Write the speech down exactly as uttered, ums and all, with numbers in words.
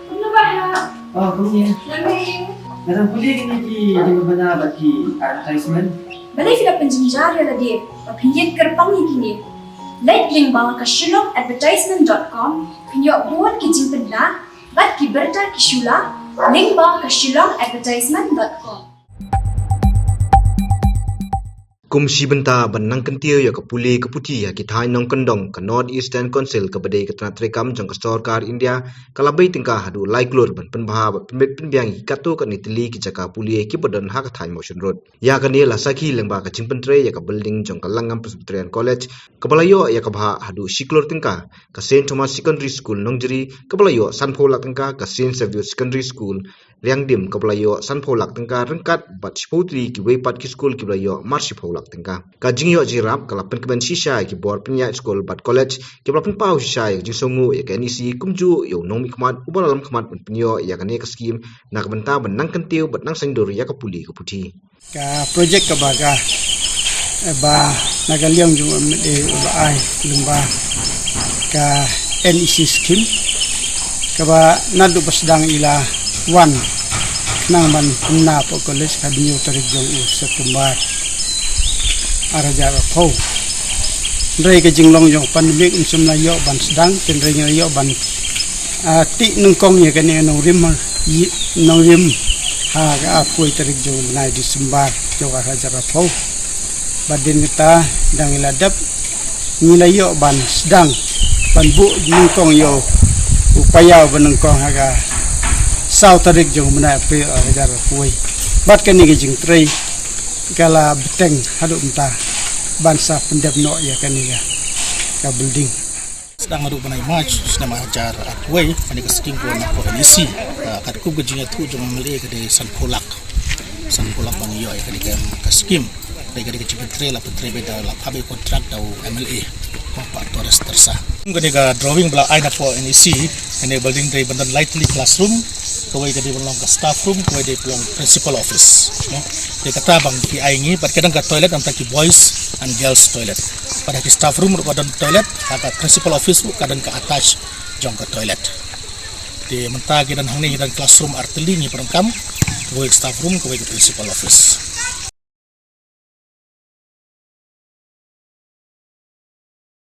Kumno ba ha? Oh, kumne. Nga dang pule kine ki jingpynbna bad ki advertisement. Balei phi la pynjynjar ïa lade ba phin ïeng kyrpang ïa kine? Leit lyngba ka shillong advertisement dot com, phin ïoh bun ki jingpynbna bad ki bynta ki shula lyngba ka shillong advertisement dot com. Kum shi bynta ban nang kyntiew ïa ka pule ka puthi ha ki thaiñ nongkyndong, ka North Eastern Council kaba dei ka tnat treikam jong ka sorkar India ka la bei tyngka haduh lai klur ban pynbha bad pynbit pynbiang ïa ki katto katne tylli ki jaka pule kiba don ha ka thaiñ Mawshynrut. Ïa kane la sakhi lyngba ka jingpyntrei ïa ka building jong ka Langngam Presbyterian College kaba la ïoh ïa ka bhah haduh shi klur tyngka, ka Saint Thomas Secondary School Nongjri kaba la ïoh sanphew lak tyngka, ka Saint Xavier Secondary School Riangdim kaba la ïoh sanphew lak tyngka ryngkat bad shiphew tylli kiwei pat ki skul kiba la ïoh mar shiphew lak tyngka. Ka jingïoh jingïarap ka la pynkmen shisha ïa ki bor pynïaid skul bad college kiba la pynpaw shisha ïa ka jingsngewnguh ïa ka N E C kumjuh ïa u nongmihkhmat uba la lam khmat ban pynïoh ïa kane ka skim na ka bynta ban nang kyntiew bad nang saiñdur ïa ka pule ka puthi. Ka projek kaba ka, eh, ba na ka liang jong u M L A uba ai lyngba ka N E C scheme kaba naduh ba sdang i la wan khnang ban pynbna hapoh college ka hynñiew tarik jong u September ar hajar arphew. Hynrei ka jinglong jong pandemic ym shym la ïoh ban sdang, hynrei ngi la ïoh ban, ah, tih nyngkong ïa kane ka nongrim, ïa nongrim ha ka arphew tarik jong u bnai December jong ar hajar arphew. Bad hadien kata dang ïa la dep ngi la ïoh ban sdang ban buh nyngkong ïa u païaw ba nyngkong ha ka saw tarik jong u bnai April ar hajar arphew. Bad kane ka jingtrei ka la bteng haduh mynta ban sa pyndep noh ïa kane ka, ka building. Sdang naduh bnai March snem ar hajar arphew, kane ka skim ka wan na ka N E C. Ah, katkum ka jingïathuh jong u M L A ka dei sanphew lak. Sanphew lak ba ngi ïoh ïa kane ka, ka skim. Dei ka, dei ka jingpyntrei la pyntrei beit da la phah beit kontrak da u M L A. Ko Bah Torres Tyrsa. Kane ka drawing ba la ai na ka N E C, kane ka building dei ban don lai tylli classroom, kawei ka dei ban long ka staff room, kawei dei ban long principal office. No? Te kata ba ki ai ngi, bad ka don ka toilet, nangta ki boys and girls toilet. Bad ha ki staff room ruh ka don toilet, ha ka principal office ruh ka don ka attached jong ka toilet. Te mynta ki don hangne, ki don classroom ar tylli ngi pyndonkam, kawei staff room, kawei ka principal office.